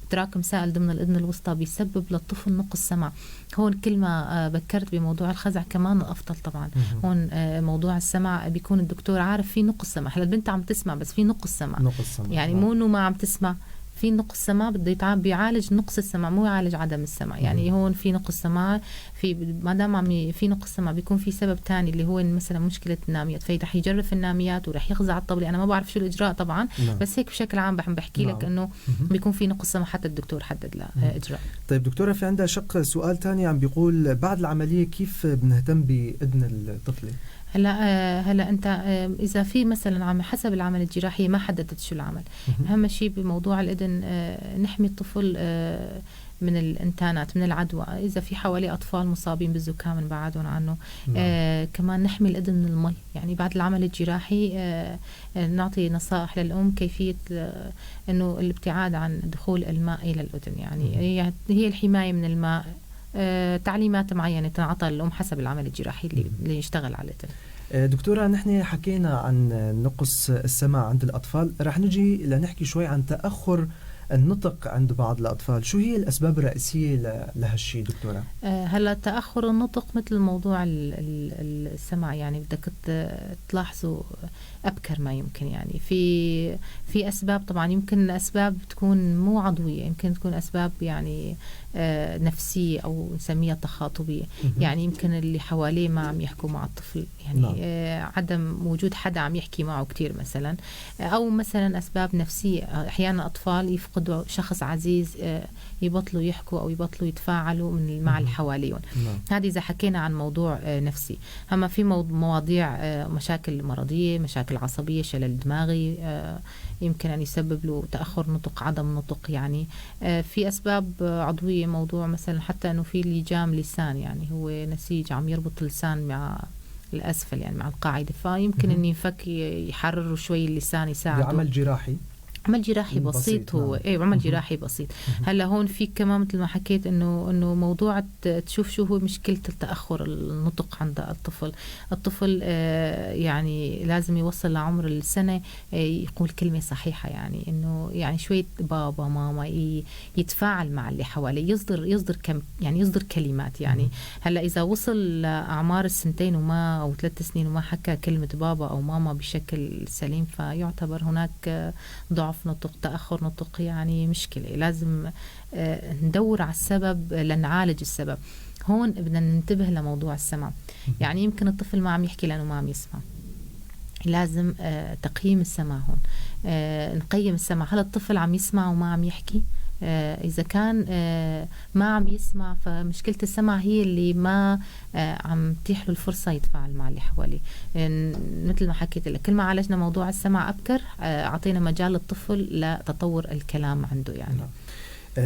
بتراكم سائل ضمن الاذن الوسطى بيسبب للطفل نقص سمع. هون كل ما بكرت بموضوع الخزع كمان افضل طبعا. هون موضوع السمع بيكون الدكتور عارف في نقص سمع. هلا البنت عم تسمع بس في نقص سمع، يعني مو انه ما عم تسمع، في نقص سمع، بده بيعالج نقص السمع مو يعالج عدم السمع. يعني هون في نقص سمع، في ما دام عم في نقص سمع بيكون في سبب ثاني اللي هو مثلا مشكلة الناميات، فرح يجرف الناميات ورح يخزع الطبلة. انا ما بعرف شو الاجراء طبعا. بس هيك بشكل عام بحكي لك انه بيكون في نقص سمع حتى الدكتور حدد له اجراء. طيب دكتورة، في عندها شق سؤال ثاني عم بيقول بعد العملية كيف بنهتم باذن الطفلة؟ هلا انت اذا في مثلا حسب العمل الجراحي ما حددت شو العمل. اهم شيء بموضوع الاذن نحمي الطفل من الانتانات، من العدوى. اذا في حواليه اطفال مصابين بالزكام نبعدهم عنه. كمان نحمي الاذن من المي، يعني بعد العمل الجراحي نعطي نصائح للام كيفية انه الابتعاد عن دخول الماء الى الاذن، يعني هي الحماية من الماء. تعليمات معينة تنعطى للأم حسب العمل الجراحي اللي يشتغل على الإذن. دكتورة، نحن حكينا عن نقص السمع عند الأطفال، رح نجي لنحكي شوي عن تأخر النطق عند بعض الأطفال. شو هي الأسباب الرئيسية لهالشيء دكتورة؟ هلا تأخر النطق مثل موضوع السمع، يعني بدك تلاحظه أبكر ما يمكن. يعني في أسباب طبعا، يمكن أسباب تكون مو عضوية، يمكن تكون أسباب يعني نفسية أو نسميها تخاطبية. يعني يمكن اللي حواليه ما عم يحكوا مع الطفل، يعني عدم وجود حدا عم يحكي معه كتير مثلا، أو مثلا أسباب نفسية. أحيانا أطفال يفقدوا شخص عزيز يبطلوا يحكوا أو يبطلوا يتفاعلوا مع اللي حواليهم. هذه إذا حكينا عن موضوع نفسي. أما في مواضيع مشاكل مرضية، مشاكل عصبية، شلل دماغي يمكن أن يسبب له تأخر نطق، عدم نطق. يعني في أسباب عضوية، موضوع مثلا حتى أنه في لجام لسان، يعني هو نسيج عم يربط اللسان مع الأسفل، يعني مع القاعدة، فيمكن أن ينفك يحرروا شوي اللسان يساعده. بعمل جراحي، عمل جراحي بسيط هو. ايه عمل جراحي بسيط. هلا هون في كمان مثل ما حكيت انه موضوع تشوف شو هو مشكلة التاخر النطق عند الطفل. الطفل يعني لازم يوصل لعمر السنة يقول كلمة صحيحه، يعني انه يعني شوية بابا ماما، يتفاعل مع اللي حواليه، يصدر كم يعني يصدر كلمات. يعني هلا اذا وصل لاعمار السنتين وما او 3 سنين وما حكى كلمة بابا او ماما بشكل سليم، فيعتبر هناك ضعف نطق، تأخر نطق، يعني مشكلة. لازم ندور على السبب لنعالج السبب. هون بدنا ننتبه لموضوع السمع، يعني يمكن الطفل ما عم يحكي لأنه ما عم يسمع. لازم تقييم السمع هون، نقيم السمع. هل الطفل عم يسمع وما عم يحكي؟ إذا كان ما عم يسمع، فمشكلة السمع هي اللي ما عم تتيح له الفرصة يتفاعل مع اللي حواليه. مثل ما حكيت لك، كل ما عالجنا موضوع السمع أبكر أعطينا مجال للطفل لتطور الكلام عنده. يعني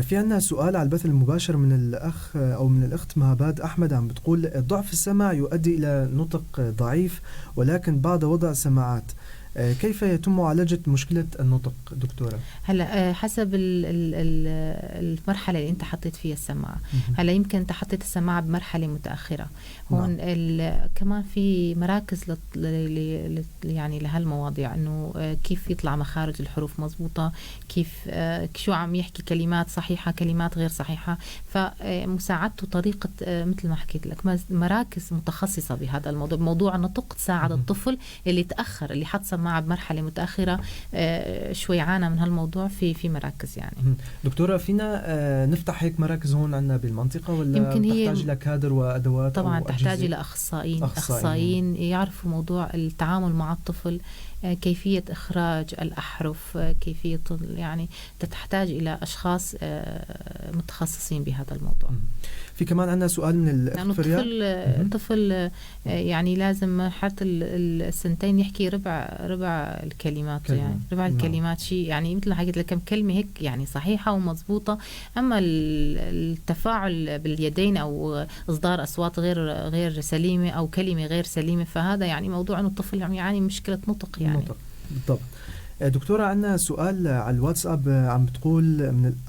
في عنا سؤال على البث المباشر من الأخ أو من الأخت مهاباد أحمد، عم بتقول ضعف السمع يؤدي إلى نطق ضعيف ولكن بعد وضع سماعات، كيف يتم معالجة مشكلة النطق دكتورة؟ هلا حسب المرحلة اللي أنت حطيت فيها السماعة. هلا يمكن أنت حطيت السماعة بمرحلة متأخرة. هون كمان في مراكز يعني لهالمواضيع، إنه كيف يطلع مخارج الحروف مزبوطة، كيف شو عم يحكي، كلمات صحيحة كلمات غير صحيحة، فمساعدته طريقة مثل ما حكيت لك مراكز متخصصة بهذا الموضوع، موضوع النطق، تساعد الطفل اللي تأخر، اللي حط سماعة بمرحلة متأخرة شوي عانى من هالموضوع في مراكز. يعني دكتورة، فينا نفتح هيك مراكز هون عندنا بالمنطقة، ولا يمكن تحتاج إلى كادر وأدوات؟ طبعا تحتاج إلى أخصائيين يعرفوا موضوع التعامل مع الطفل، كيفية إخراج الأحرف، كيفية يعني تحتاج إلى أشخاص متخصصين بهذا الموضوع. في كمان عندنا سؤال من الأخت فريال. الطفل يعني لازم حتى السنتين يحكي ربع الكلمات، يعني ربع الكلمات شيء، يعني مثل ما حكيت لك كم كلمة هيك يعني صحيحة ومضبوطة. أما التفاعل باليدين أو إصدار أصوات غير سليمة أو كلمة غير سليمة، فهذا يعني موضوع إنه الطفل يعاني مشكلة نطق يعني. بالضبط. دكتورة، عندنا سؤال على الواتساب، عم بتقول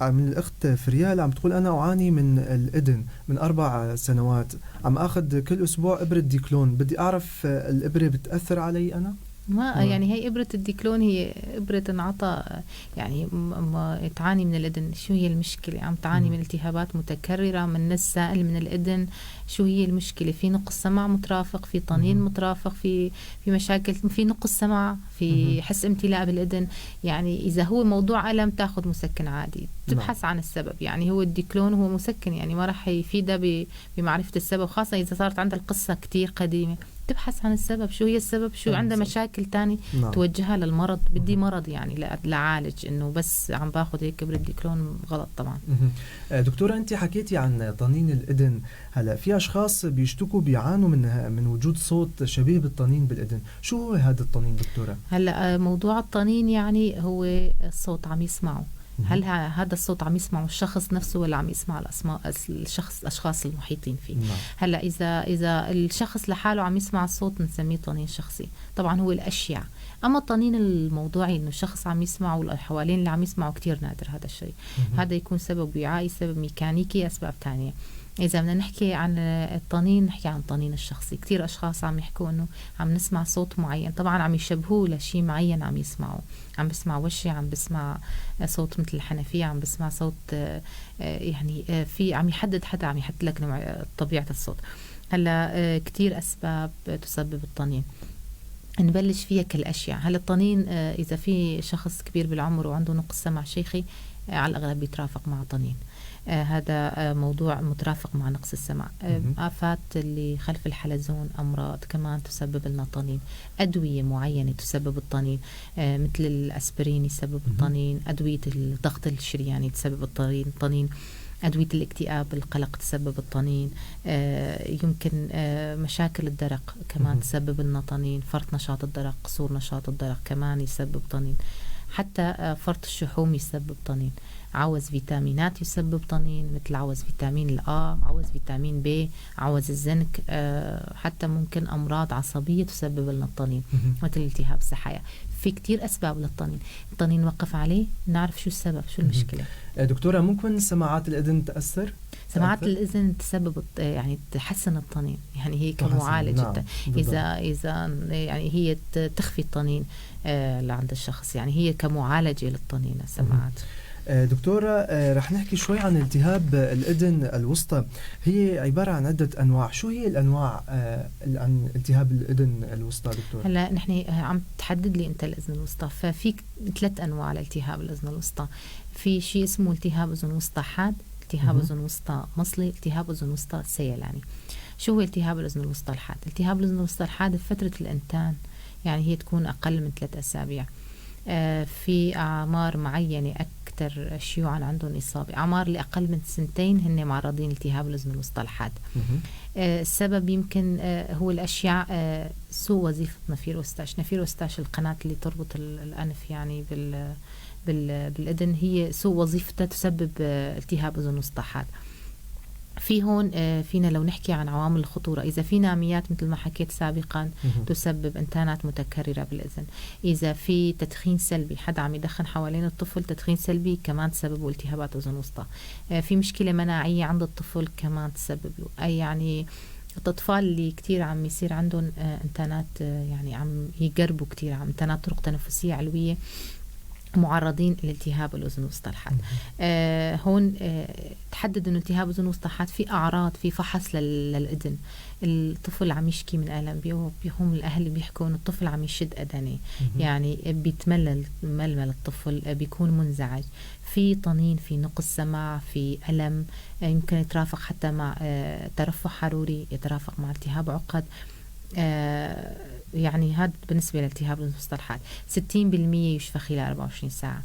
من الأخت فريال، عم بتقول أنا أعاني من الإذن من 4 سنوات، عم أخذ كل أسبوع إبرة ديكلون، بدي أعرف الإبرة بتأثر علي أنا؟ ما يعني هي إبرة الديكلون هي إبرة تنعطى، يعني ما تعاني من الإذن، شو هي المشكلة؟ عم تعاني من التهابات متكررة، من السائل من الإذن، شو هي المشكلة؟ في نقص سمع مترافق، في طنين مترافق، في مشاكل، في نقص سمع، في حس امتلاء بالإذن. يعني إذا هو موضوع ألم تاخذ مسكن عادي، تبحث عن السبب. يعني هو الديكلون هو مسكن، يعني ما راح يفيدها بمعرفة السبب، خاصة إذا صارت عندها القصة كتير قديمة. تبحث عن السبب، شو هي السبب، شو عندها مشاكل تاني توجهها للمرض. بدي مرض يعني لعالج، انه بس عم باخذ هيك ابره ديكلون غلط طبعا. دكتورة، انت حكيتي عن طنين الاذن، هلا في اشخاص بيشتكوا بيعانوا من وجود صوت شبيه بالطنين بالاذن، شو هو هذا الطنين دكتورة؟ هلا موضوع الطنين يعني هو الصوت عم يسمعه، هل هذا الصوت عم يسمعه الشخص نفسه ولا عم يسمع الشخص الاشخاص المحيطين فيه؟ هلا اذا الشخص لحاله عم يسمع الصوت بنسميه طنين شخصي، طبعا هو الاشيع. اما الطنين الموضوعي انه الشخص عم يسمعه والحوالين اللي عم يسمعه كتير نادر هذا الشيء. هذا يكون سبب وعائي، سبب ميكانيكي، اسباب ثانية. إذا بدنا نحكي عن الطنين نحكي عن الطنين الشخصي. كتير أشخاص عم يحكوا إنه عم نسمع صوت معين، طبعا عم يشبهوه لشيء معين عم يسمعوه، عم بسمع وشي، عم بسمع صوت مثل الحنفية، عم بسمع صوت يعني في عم يحدد حدا، عم يحدد لك نوع طبيعة الصوت. هلا كتير أسباب تسبب الطنين، نبلش فيها كالأشياء. هلا الطنين إذا في شخص كبير بالعمر وعنده نقص سمع شيخي على الأغلب بيترافق مع طنين، هذا موضوع مترافق مع نقص السمع. آفات اللي خلف الحلزون، أمراض كمان تسبب لنا طنين، أدوية معينة تسبب الطنين، مثل الأسبرين يسبب الطنين، أدوية الضغط الشرياني تسبب الطنين، أدوية الاكتئاب القلق تسبب الطنين، يمكن مشاكل الدرق كمان تسبب لنا طنين، فرط نشاط الدرق، قصور نشاط الدرق كمان يسبب طنين، حتى فرط الشحوم يسبب طنين، عوز فيتامينات يسبب طنين مثل عوز فيتامين الآ، عوز فيتامين بي، عوز الزنك، حتى ممكن أمراض عصبية تسبب لنا الطنين مثل التهاب السحايا. في كتير أسباب للطنين، الطنين وقف عليه نعرف شو السبب، شو المشكلة. دكتورة، ممكن سماعات الأذن تأثر؟ سماعات الأذن تسبب يعني تحسن الطنين، يعني هي كمعالجة. نعم. إذا يعني هي تخفي الطنين لعند الشخص، يعني هي كمعالجة للطنين السماعات. دكتورة، رح نحكي شوي عن التهاب الأذن الوسطى، هي عبارة عن عدة أنواع، شو هي الأنواع عن التهاب الأذن الوسطى دكتورة؟ هلا نحن عم تحدد لي أنت الأذن الوسطى، ففي 3 أنواع لالتهاب الأذن الوسطى. في شيء اسمه التهاب أذن وسطى حاد، التهاب أذن وسطى مصلي، التهاب أذن وسطى سيلاني. شو هو التهاب الأذن الوسطى الحاد؟ التهاب الأذن الوسطى الحاد بفترة الإنتان، يعني هي تكون أقل من 3 أسابيع. في أعمار معينة أكثر شيوعا عندهم إصابة، أعمار اللي أقل من 2 سنين هن معرضين التهاب الأذن الوسطى الحاد. السبب يمكن هو الأشياء سوء وظيفة نفير أوستاش. نفير أوستاش القناة اللي تربط الأنف يعني بالأذن، هي سوء وظيفتها تسبب التهاب أذن وسطى حاد. في هون فينا لو نحكي عن عوامل الخطورة، إذا في ناميات مثل ما حكيت سابقا تسبب انتانات متكررة بالإذن، إذا في تدخين سلبي، حدا عم يدخن حوالين الطفل تدخين سلبي كمان تسبب التهابات أذن وسطى، في مشكلة مناعية عند الطفل كمان تسبب له. أي يعني الأطفال اللي كتير عم يصير عندهم انتانات، يعني عم يقربوا كتير، عم انتانات طرق تنفسية علوية، معرضين لالتهاب الأذن الوسطى الحاد. هون تحدد انه التهاب الأذن الوسطى الحاد في أعراض، في فحص للأذن، الطفل عم يشكي من ألم، بيهم الأهل بيحكوا انه الطفل عم يشد أذنه، يعني بيتملل ململ الطفل، بيكون منزعج، في طنين، في نقص سمع، في ألم، يمكن يترافق حتى مع ترفع حروري، يترافق مع التهاب عقد. يعني هذا بالنسبة لالتهاب الأذن الوسطى الحاد. 60% يشفى خلال 24 ساعة،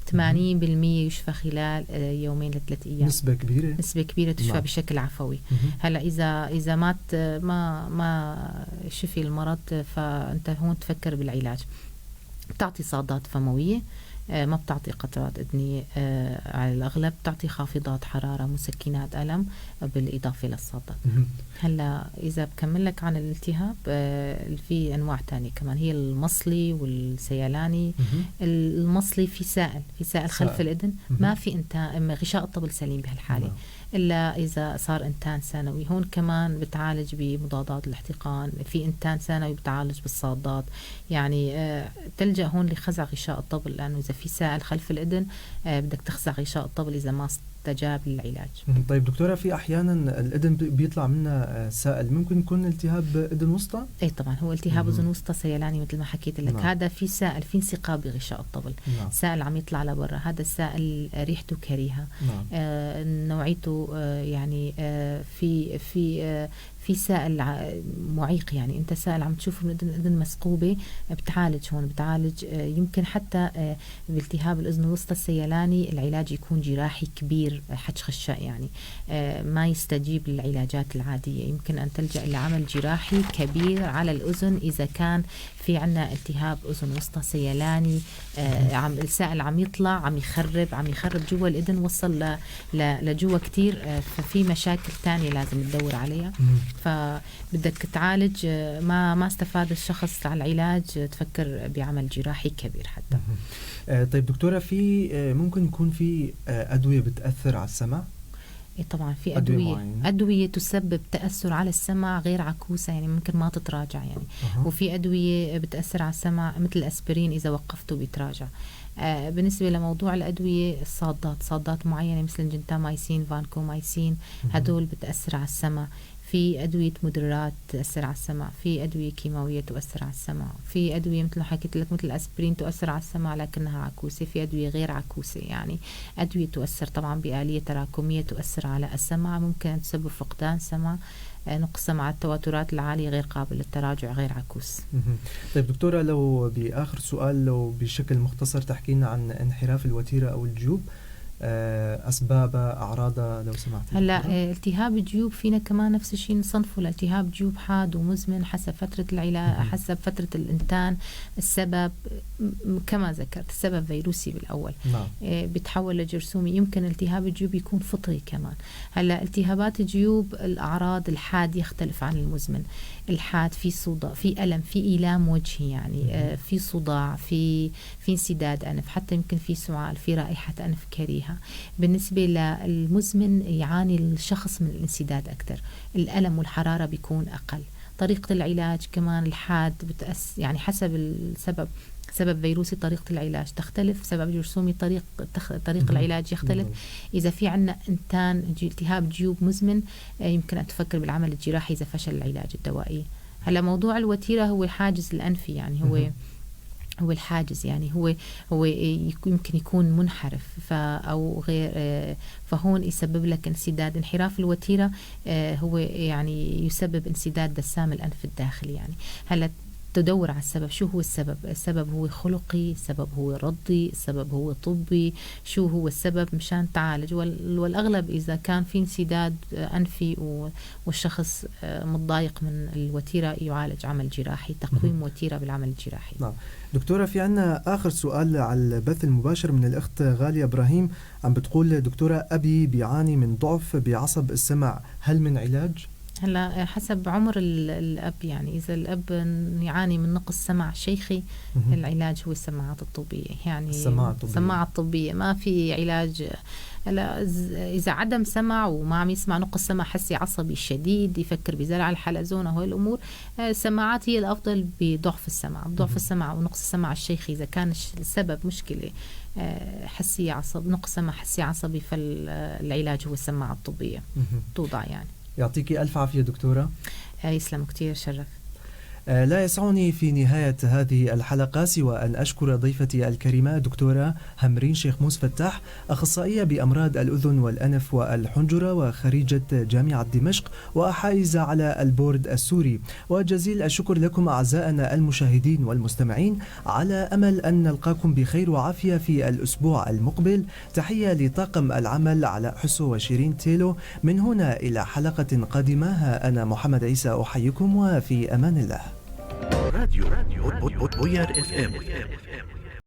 80% يشفى خلال 2 ل 3 أيام. نسبة كبيرة، نسبة كبيرة تشفى. نعم. بشكل عفوي. هلا إذا ما شفي المرض، فأنت هون تفكر بالعلاج. بتعطي صادات فموية، ما بتعطي قطرات أذنية على الأغلب، بتعطي خافضات حرارة، مسكنات ألم، بالإضافة للصادات. هلا إذا بكمل لك عن الالتهاب، في أنواع تانية كمان، هي المصلي والسيلاني. المصلي في سائل، في سائل خلف الأذن، ما في غشاء الطبل سليم بهالحالة. الا اذا صار انتان ثانوي. هون كمان بتعالج بمضادات الاحتقان، في انتان ثانوي بتعالج بالصادات، يعني تلجأ هون لخزع غشاء الطبل، لانه اذا في سائل خلف الاذن بدك تخزع غشاء الطبل اذا ما استجاب للعلاج. طيب دكتورة، في أحيانا الأذن بيطلع منها سائل، ممكن يكون التهاب أذن وسطى؟ اي طبعا هو التهاب أذن وسطى سيلاني مثل ما حكيت لك. هذا في سائل، في انسقاب بغشاء الطبل. سائل عم يطلع لبرا، هذا السائل ريحته كريهة. نوعيته يعني في في في سائل معيق، يعني انت سائل عم تشوفه من الاذن مثقوبه، بتعالج هون، بتعالج يمكن حتى بالتهاب الاذن الوسطى السيلاني العلاج يكون جراحي كبير، حج خشاء، يعني ما يستجيب للعلاجات العادية، يمكن ان تلجا لعمل جراحي كبير على الاذن اذا كان في عنا التهاب اذن وسطى سيلاني، عم السائل عم يطلع، عم يخرب، عم يخرب جوا الاذن، وصل لجوا كثير، ففي مشاكل تانية لازم تدور عليها. فبدك تعالج، ما استفاد الشخص على العلاج تفكر بعمل جراحي كبير حتى. طيب دكتورة، في ممكن يكون في أدوية بتأثر على السمع؟ إيه طبعا في أدوية تسبب تأثر على السمع غير عكوسة، يعني ممكن ما تتراجع يعني. وفي أدوية بتأثر على السمع مثل الأسبرين إذا وقفته بيتراجع. بالنسبة لموضوع الأدوية، الصادات، صادات معينة مثل الجنتامايسين، فانكومايسين، هدول بتأثر على السمع. في أدوية مدرات تأثر على السمع، في أدوية كيماوية تؤثر على السمع، في أدوية مثل ما حكيت لك مثل الأسبرين تؤثر على السمع لكنها عكوسة، في أدوية غير عكوسة، يعني أدوية تؤثر طبعا بآلية تراكمية تؤثر على السمع، ممكن تسبب فقدان سمع، نقص سمع، التوترات العالية غير قابل للتراجع، غير عكوس. طيب دكتورة، لو بآخر سؤال، لو بشكل مختصر تحكي لنا عن انحراف الوتيرة أو الجيوب، أسبابها، أعراضها لو سمحتي. هلا التهاب الجيوب فينا كمان نفس الشيء نصنفه لالتهاب جيوب حاد ومزمن حسب فترة العلاج، حسب فترة الإنتان، السبب كما ذكرت السبب فيروسي بالأول. بيتحول لجرثومي، يمكن التهاب الجيوب يكون فطري كمان. هلا التهابات الجيوب الأعراض الحاد يختلف عن المزمن. الحاد في صداع، في ألم، في إيلام وجهي يعني، في صداع، في انسداد أنف، حتى يمكن في سعال، في رائحة أنف كريهة. بالنسبة للمزمن يعاني الشخص من الانسداد أكثر، الألم والحرارة بيكون أقل. طريقة العلاج كمان الحاد يعني حسب السبب، سبب فيروسي طريقة العلاج تختلف، سبب جرثومي طريق العلاج يختلف. إذا في عنا إنتان التهاب جيوب مزمن يمكن أن تفكر بالعمل الجراحي إذا فشل العلاج الدوائي. هلا موضوع الوتيرة هو الحاجز الأنفي، يعني هو الحاجز، يعني هو يمكن يكون منحرف أو غير، فهون يسبب لك انسداد. انحراف الوتيرة هو يعني يسبب انسداد دسام الأنف الداخلي يعني. هلا تدور على السبب، شو هو السبب؟ السبب هو خلقي، السبب هو رضي، السبب هو طبي، شو هو السبب مشان تعالج. والأغلب إذا كان في انسداد أنفي والشخص متضايق من الوتيرة يعالج عمل جراحي، تقويم وتيرة بالعمل الجراحي. نعم دكتورة، في عنا آخر سؤال على البث المباشر من الأخت غالية إبراهيم، عم بتقول دكتورة أبي بيعاني من ضعف بعصب السمع، هل من علاج؟ هلا حسب عمر الأب، يعني إذا الأب يعاني من نقص سمع شيخي العلاج هو السماعات الطبية، يعني السماعة الطبية ما في علاج. هلا إذا عدم سمع وما عم يسمع، نقص سمع حسي عصبي شديد، يفكر بزرع الحلزون وهي الأمور، السماعات هي الأفضل بضعف السمع، بضعف السمع ونقص السمع الشيخي إذا كان السبب مشكلة حسية عصب، نقص سمع حسي عصبي، فالعلاج هو السماعة الطبية توضع يعني. يعطيكي ألف عافية دكتورة. يسلم كتير، شرف. لا يسعني في نهاية هذه الحلقة سوى أن أشكر ضيفتي الكريمة دكتورة همرين شيخ موس فتاح، أخصائية بأمراض الأذن والأنف والحنجرة وخريجة جامعة دمشق وحائزة على البورد السوري. وجزيل الشكر لكم أعزائنا المشاهدين والمستمعين، على أمل أن نلقاكم بخير وعافية في الأسبوع المقبل. تحية لطاقم العمل علاء حسو وشيرين تيلو. من هنا إلى حلقة قادمة، ها أنا محمد عيسى أحييكم وفي أمان الله. راديو بوير FM.